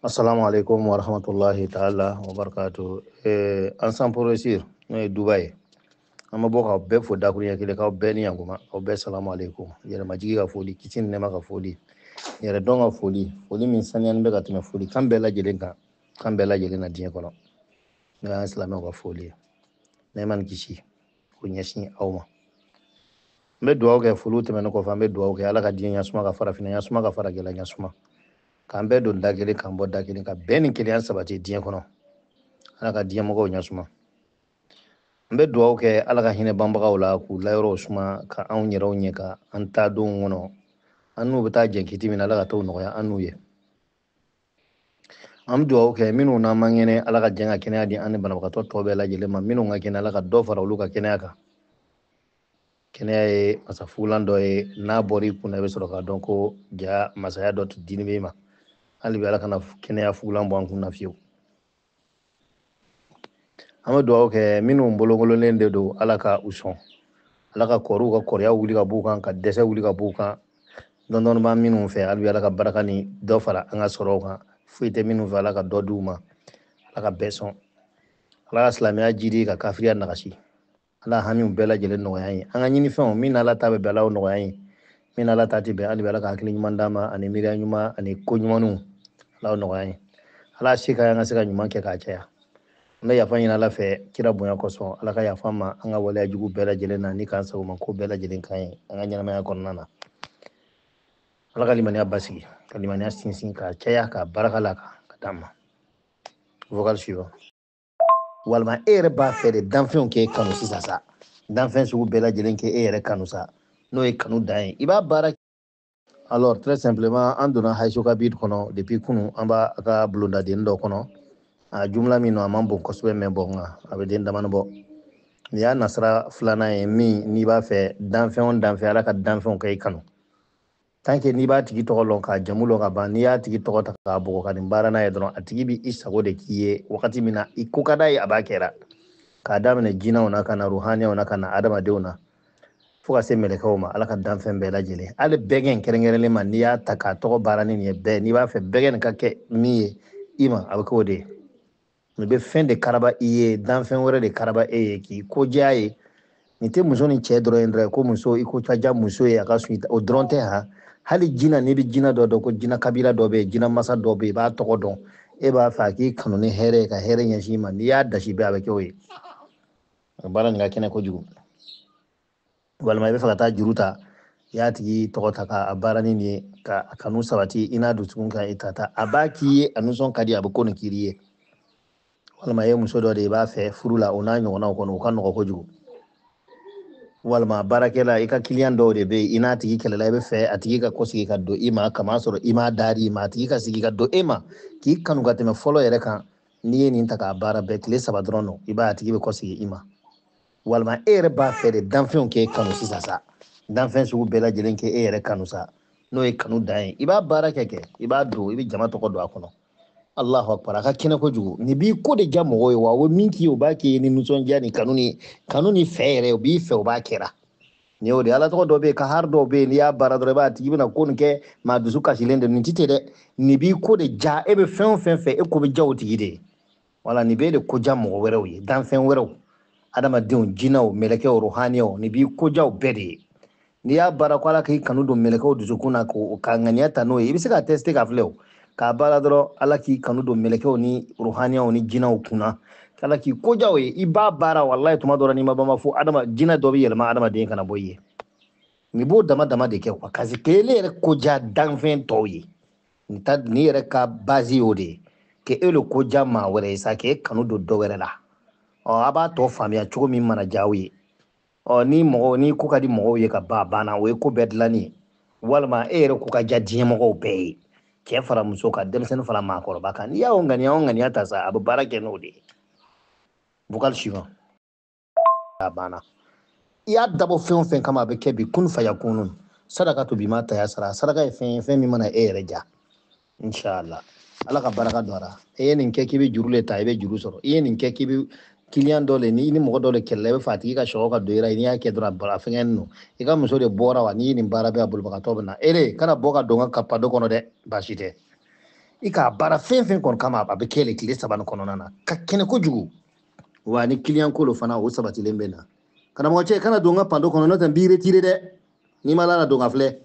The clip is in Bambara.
Assalamu alaikum wa rahmatullahi ta'ala wa barakatuh. Ensemble pour réussir, n'o ye Duba ye. An bɛ bɔ k'aw bɛɛ fo dakuruɲɛ kelen, k'aw bɛɛ ni yankuma, aw bɛɛ salamu alaikum. Yɛrɛmajigi ka foli, kisi ni nɛɛma ka foli, yɛrɛdɔn ka foli, foli min saniyalen bɛ ka tɛmɛ foli kan bɛɛ lajɛlen kan, kan bɛɛ lajɛlen na diɲɛ kɔnɔ. N'o y'an silamɛw ka foli ye. Nɛɛma ni kisi k'o ɲɛsin aw ma. N bɛ dugawu kɛ foliw tɛmɛnen kɔfɛ, an bɛ dugawu kɛ Ala ka diɲɛ ɲɛsuma, ka farafinna ɲɛsuma, ka farajɛla ɲɛsuma. K'an bɛɛ don da kelen, k'an bɔ da kelen, ka bɛn ni kelenya sabati diɲɛ kɔnɔ. Ala ka diɲɛ mɔgɔw ɲɛsuma. N bɛ dugawu kɛ Ala ka hinɛ banbagaw la, k'u layɔrɔw suma, ka anw yɛrɛw ɲɛ, ka an taa donw kɔnɔ. An n'u bɛ taa jɛn kiti min na, Ala ka t'o nɔgɔya an n'u ye. An bɛ dugawu kɛ minnu n'an man kɛnɛ, Ala ka jɛn ka kɛnɛya di an ni banabagatɔ tɔ bɛɛ lajɛlen ma. Minnu ka kɛnɛ, Ala ka dɔ fara olu ka kɛnɛya kan. Kɛnɛya ye masafugulan dɔ ye, n'a bɔra i kunna, i bɛ sɔrɔ k'a dɔn ko ja masaya dɔ tun dini b'i ma. Hali bi Ala kana kɛnɛya fugulan bɔ an kunna fiyewu. An bɛ dugawu kɛ minnu bolokololen de don, Ala ka u sɔn. Ala ka kɔriw ka kɔriya wuli ka b'u kan, ka dɛsɛ wuli ka b'u kan. Dɔɔni dɔɔni b'an minnu fɛ, hali bi Ala ka baraka ni dɔ fara an ka sɔrɔw kan. Foyi tɛ minnu fɛ, Ala ka dɔ d'u ma. Ala ka bɛɛ sɔn. Ala ka silamɛya jidi ka kafiriya nagasi. Ala hamiw bɛɛ lajɛlen nɔgɔya ye. An ka ɲinifɛnw, min n'Ala ta bɛ bɛn, Ala y'o nɔgɔya ye. Min n'Ala ta tɛ bɛn, hali bi Ala ka hakili ɲuman d'an ma, ani miiriya ɲuman, ani ko ɲumanw, Ala y'o nɔgɔya ye. Ala se ka an ka se ka ɲuman kɛ k'a caya. An bɛ yafa ɲini Ala fɛ kira bonya kosɔn. Ala ka yafa an ma an ka waleya jugu bɛɛ lajɛlen na, ni k'an sago ma ko bɛɛ lajɛlen kan ye an ka ɲɛnamaya kɔnɔna na. Ala ka limaniya basigi, ka limaniya sinsin, k'a caya, k'a baraka la ka d'an ma. Vocal suivant. Walima e yɛrɛ b'a fɛ de danfɛnw k'e kanu sisan sa, danfɛn sugu bɛɛ lajɛlen k'e yɛrɛ kanu sa, n'o ye kanu dan ye, i b'a baara. Alors très simplement, an donna Hayiso ka bid kɔnɔ depuis kunu, an b'a ka bulondaden dɔ kɔnɔ. A jumla min a man bon kosɛbɛ, mais bon nka a bɛ den damani bɔ. Nin y'a nasira filanan ye min n'i b'a fɛ danfɛn o danfɛn, Ala ka danfɛnw k'e kanu. Tant que n'i b'a tigi tɔgɔ lɔn, k'a jamu lɔn ka ban, n'i y'a tigi tɔgɔ ta k'a bugɔ ka nin baara n'a ye dɔrɔn, a tigi b'i sago de k'i ye wagati min na i ko ka d'a ye, a b'a kɛra. K'a daminɛ jinɛw na, ka na ruhaniyaw na, ka na adamadenw na, fo ka se mɛlɛkɛw ma. Ala ka danfɛn bɛɛ lajɛlen, hali bɛgɛn kɛrɛnkɛrɛnlen ma, n'i y'a ta k'a tɔgɔ baara ni nin ye bɛɛ, n'i b'a fɛ bɛgɛn nin ka kɛ min ye i ma, a bɛ k'o de ye. Nin bɛ fɛn de karaba i ye, danfɛn wɛrɛ de karaba e ye k'i ko diya ye. Nin tɛ muso ni cɛ dɔrɔn ye dɔrɔn, ko muso i ko ka diya muso ye a ka sun, o dɔrɔn tɛ han. Hali jinɛ, n'i bɛ jinɛ dɔ dɔn, ko jinɛ kabila dɔ bɛ yen, jinɛ masa dɔ bɛ yen, i b'a tɔgɔ dɔn, e b'a fɛ a k'i kanu ni hɛrɛ ye, ka hɛrɛ ɲɛsin i ma, n'i y'a dasi bɛɛ a bɛ kɛ o ye. A baara nin ka kɛnɛ kojugu. Walima i bɛ fɛ ka taa juru ta, i y'a tigi tɔgɔ ta k'a baara ni nin ye, ka a kanu sabati i n'a dusukun kan, i ta ta, a b'a k'i ye, a nisɔn ka di, a bɛ ko nin k'i ye. Walima i ye muso dɔ de ye, i b'a fɛ furu la, o n'a ɲɔgɔnnaw kɔnɔ, o ka nɔgɔ kojugu. Walima baarakɛla, i ka kiliyan dɔw de bɛ yen, i n'a tigi kɛlɛla, i bɛ fɛ a tigi ka kɔsigi ka don i ma, kama sɔrɔ i m'a dari i ma, a tigi ka sigi ka don e ma, k'i kanu ka tɛmɛ fɔlɔ yɛrɛ kan. N'i ye nin ta k'a baara bɛɛ, tile 3 dɔrɔn don, i b'a ye a tigi bɛ kɔsigi i ma. Walima e yɛrɛ b'a fɛ de danfɛnw k'e kanu sisan sa, danfɛn sugu bɛɛ lajɛlen k'e yɛrɛ kanu sa, n'o ye kanu dan ye, i b'a baara kɛ, i b'a don, i bɛ jama tɔgɔ don a kɔnɔ. Allahu akbar, a ka kɛnɛ kojugu. Nin b'i ko de diya mɔgɔw ye, wa o min k'i ye, o b'a k'i ye ni nisɔndiya ni kanu ni kanu ni fɛ yɛrɛ, o b'i fɛ, o b'a kɛra. Nin y'o de ye. Ala tɔgɔ dɔ bɛ yen, kahari dɔw bɛ yen, n'i y'a baara dɔrɔn, i b'a tigi bɛna ko nin kɛ, maa dusu kasilen de, nin ti ten dɛ. Nin b'i ko de diya, e bɛ fɛn o fɛn fɛ, e ko bɛ diya o tigi de ye. Wala nin b'e de ko diya mɔgɔ wɛrɛw ye, danfɛn wɛrɛw, adamadenw, jinɛw, mɛlɛkɛw, ruhaniyaw, nin b'i ko diya o bɛɛ de ye. N'i y'a baara ko Ala k'i kanu don mɛlɛkɛw dusukun na, k'o ka ŋaniya ta n'o ye, i bɛ se k'a tester k'a filɛ o. K'a baara dɔrɔn, Ala k'i kanu don mɛlɛkɛw ni ruhaniyaw ni jinɛw kunna, Ala k'i ko diya o ye, i b'a baara walayi tuma dɔ la n'i ma banba fo adama jinɛ dɔ bɛ yɛlɛma adamaden kana bɔ i ye. Nin b'o dama dama de kɛ quoi, kasi k'ele yɛrɛ ko diya danfɛn tɔw ye. Nin ta nin yɛrɛ ka base y'o de ye, k'e le ko diya maa wɛrɛ ye sa, k'e kanu don dɔ wɛrɛ la. Ɔ, a b'a tɔ faamuya cogo min mana diya aw ye. Ɔ, ni mɔgɔ, ni ko ka di mɔgɔw ye ka ban, a banna, o ye ko bɛɛ dilanni ye. Walima e yɛrɛ ko ka diya diɲɛ mɔgɔw bɛɛ ye, cɛ fara muso kan, denmisɛnnin fara maakɔrɔba kan. N'i y'a o ŋaniya o ŋaniya ta sa, a bɛ baara kɛ n'o de ye. Vocal suivant. A banna. I y'a dabɔ fɛn o fɛn kama, a bɛ kɛ bi kun fa ya kunun. Sadaka to bi ma ta ya sara. Saraka ye fɛn ye, fɛn min mana e yɛrɛ ja. Inshallah. Ala ka baraka don a la. E ye nin kɛ k'i bɛ juru le ta, i bɛ juru sɔrɔ. I ye nin kɛ k'i bɛ kiliyan dɔ le, ni i ni mɔgɔ dɔ le kɛlɛla, i bɛ fɛ a tigi ka sɔgɔ ka don i la, n'i y'a kɛ dɔrɔn, a bara fɛngɛ ninnu. I ka muso de bɔra wa, n'i ye nin baara bɛɛ, a bolibagatɔ bɛ na. E de kana bɔ ka don n ka pado kɔnɔ dɛ, baasi tɛ. I k'a baara fɛn fɛn kɔni kama, a bɛ kɛ le tile 3 nin kɔnɔna na ka kɛnɛ kojugu. Wa ni kiliyan ko lo fana, o sabatilen bɛ na. Karamɔgɔ cɛ, kana don n ka pando kɔnɔ, n'o tɛ n b'i retirer dɛ. N'i ma la don ka filɛ.